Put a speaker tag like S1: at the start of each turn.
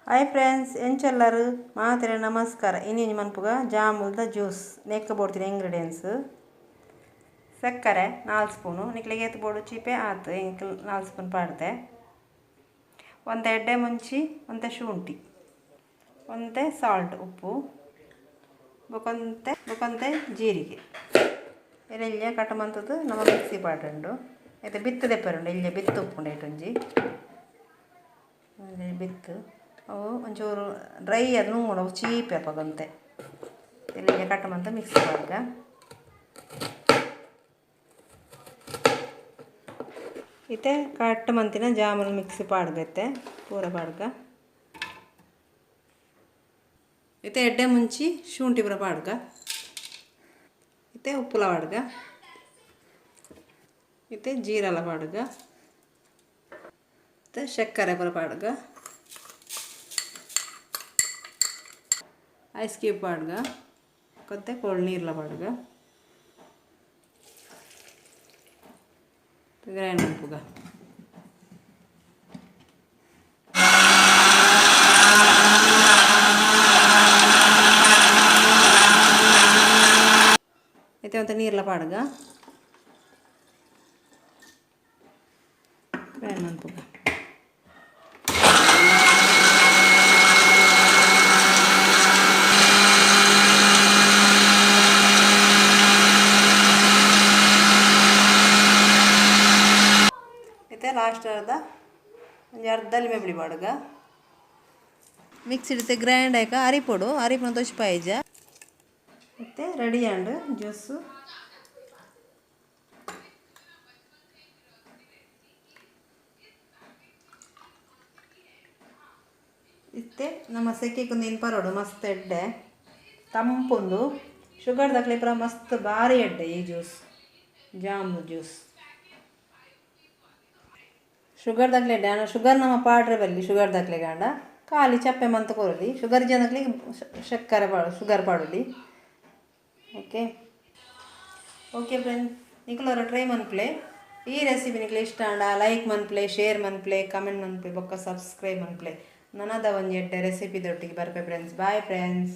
S1: Hi friends, ಎಂಚೆಲ್ಲರು ಮಾತ್ರೆ ನಮಸ್ಕಾರ. ಇನ್ನೇನು ಮನ್ಪುಗ ಜಾಮೂಲ್ದ ಜ್ಯೂಸ್ ನೆಕ್ಕ ಬೋಡ್ತೀನಿ. ಇಂಗ್ರೀಡಿಯೆಂಟ್ಸ್: ಸಕ್ಕರೆ 4 ಸ್ಪೂನು, ನಿಕ್ಲಿಗೆ ಏತ್ ಬೋಡು ಚೀಪೆ ಆತು. ಎಂಕ್ 4 ಸ್ಪೂನ್ ಪಾಡ್ದೆ. ಒಂದು ಎಡ್ಡೆ ಮುಂಚಿ, ಒಂತೆ ಶುಂಠಿ, ಒಂತೆ ಸಾಲ್ಟ್ ಉಪ್ಪು, ಬೊಕೊಂತೆ ಬೊಕೊಂತೆ ಜೀರಿಗೆ. ಎಲ್ಯ ಕಟ್ ಮಂತದ್ದು ನಮ್ಮ ಮಿಕ್ಸಿ ಪಾಡುಂಡು. ಐತೆ ಬಿತ್ತು ದೆಪ್ಪರುಂಡು. ಎಲ್ಯ ಬಿತ್ತು ಉಪ್ಪುಂಡು. ಐಟೊಂಜಿ ಬಿತ್ತು, ಅವು ಒಂಚೂರು ಡ್ರೈ ಅದು ನುಂಗುಂಡು. ಅವು ಚೀಪೆ ಅಪಗಂತೆ. ಎಲ್ಯ ಕಟ್ ಮಂತ ಮಿಕ್ಸಿ ಪಾಡ್ಗ. ಇತ್ತೆ ಕಟ್ ಮಂತಿನ ಜಾಮೂನ್ ಮಿಕ್ಸಿ ಪಾಡ್ಗತ್ತೆ ಪೂರ ಪಾಡ್ಗ. ಇತ್ತೆ ಎಡ್ಡೆ ಮುಂಚಿ ಶುಂಠಿ ಪೂರ ಪಾಡ್ಗ. ಇತ್ತೆ ಉಪ್ಪುಲ ಪಾಡ್ಗ. ಇತ್ತೆ ಜೀರಲ ಪಾಡ್ಗ. ಇತ್ತೆ ಸಕ್ಕರೆ ಪೂರ ಪಾಡ್ಗ. ಐಸ್ ಕ್ಯೂಬ್ ಪಾಡ್ಗ. ಕೊತ್ತೆ ಕೋಲ್ಡ್ ನೀರ್ಲ ಪಾಡ್ಗ. ಗ್ರೈಂಡ್ ಮನ್ಪುಗ. ಇತ್ತೆ ಒಂತೆ ನೀರ್ಲ ಪಾಡ್ಗ. ಗ್ರೈಂಡ್ ಮನ್ಪುಗ. ಇತ್ತೆ ಲಾಸ್ಟ್ ಅರ್ಧ, ಒಂಜಿ ಅರ್ಧ ಲಿಂಬೆ ಪುಳಿ ಪಾಡ್ಗ. ಮಿಕ್ಸಿ ಇತ್ತೆ ಗ್ರೈಂಡ್ ಆಯ್ಕ ಅರಿಪೊಡು. ಅರಿಪುನ ತೊಚ್ಪಾಯಿಜ. ಇತ್ತೆ ರೆಡಿ ಆಂಡ್ ಜ್ಯೂಸು. ಇತ್ತೆ ನಮ್ಮ ಸೆಕೆಗ್ ನೀನು ಪರೋಡು. ಮಸ್ತ್ ಎಡ್ಡೆ, ತಂಪುಂಡು. ಶುಗರ್ ದಕ್ಲೆ ಪೂರ ಮಸ್ತ್ ಬಾರಿ ಎಡ್ಡೆ ಈ ಜ್ಯೂಸ್, ಜಾಮು ಜ್ಯೂಸ್. ಶುಗರ್ ದಕ್ಲೆ ಎಡ್ಡೆ. ಆಂಡ ಶುಗರ್ ನಮ್ಮ ಪಾಡ್ರೆ ಬಲ್ಲಿ. ಶುಗರ್ ದಕ್ಲೆಗ್ ಆಂಡ ಖಾಲಿ ಚಪ್ಪೆ ಮಂತ್ ಕೊರೊಲಿ. ಶುಗರ್ ಜನಕ್ಲೆಗ್ ಸಕ್ಕರೆ ಪಾಡು, ಶುಗರ್ ಪಾಡೊಲಿ. ಓಕೆ ಓಕೆ ಫ್ರೆಂಡ್ಸ್, ನಿಕುಲು ಟ್ರೈ ಮನ್ಪುಲೆ. ಈ ರೆಸಿಪಿ ನಿಕ್ಲೆ ಇಷ್ಟ ಆಂಡ ಲೈಕ್ ಮನ್ಪುಲೆ, ಶೇರ್ ಮನ್ಪುಲೆ, ಕಮೆಂಟ್ ಮನ್ಪುಲೆ, ಬೊಕ್ಕ ಸಬ್ಸ್ಕ್ರೈಬ್ ಮನ್ಪುಲೆ. ನನದ ಒಂಜಿ ಎಡ್ಡೆ ರೆಸಿಪಿ ದೊಟ್ಟಿಗೆ ಬರ್ಪೆ ಫ್ರೆಂಡ್ಸ್. Bye friends.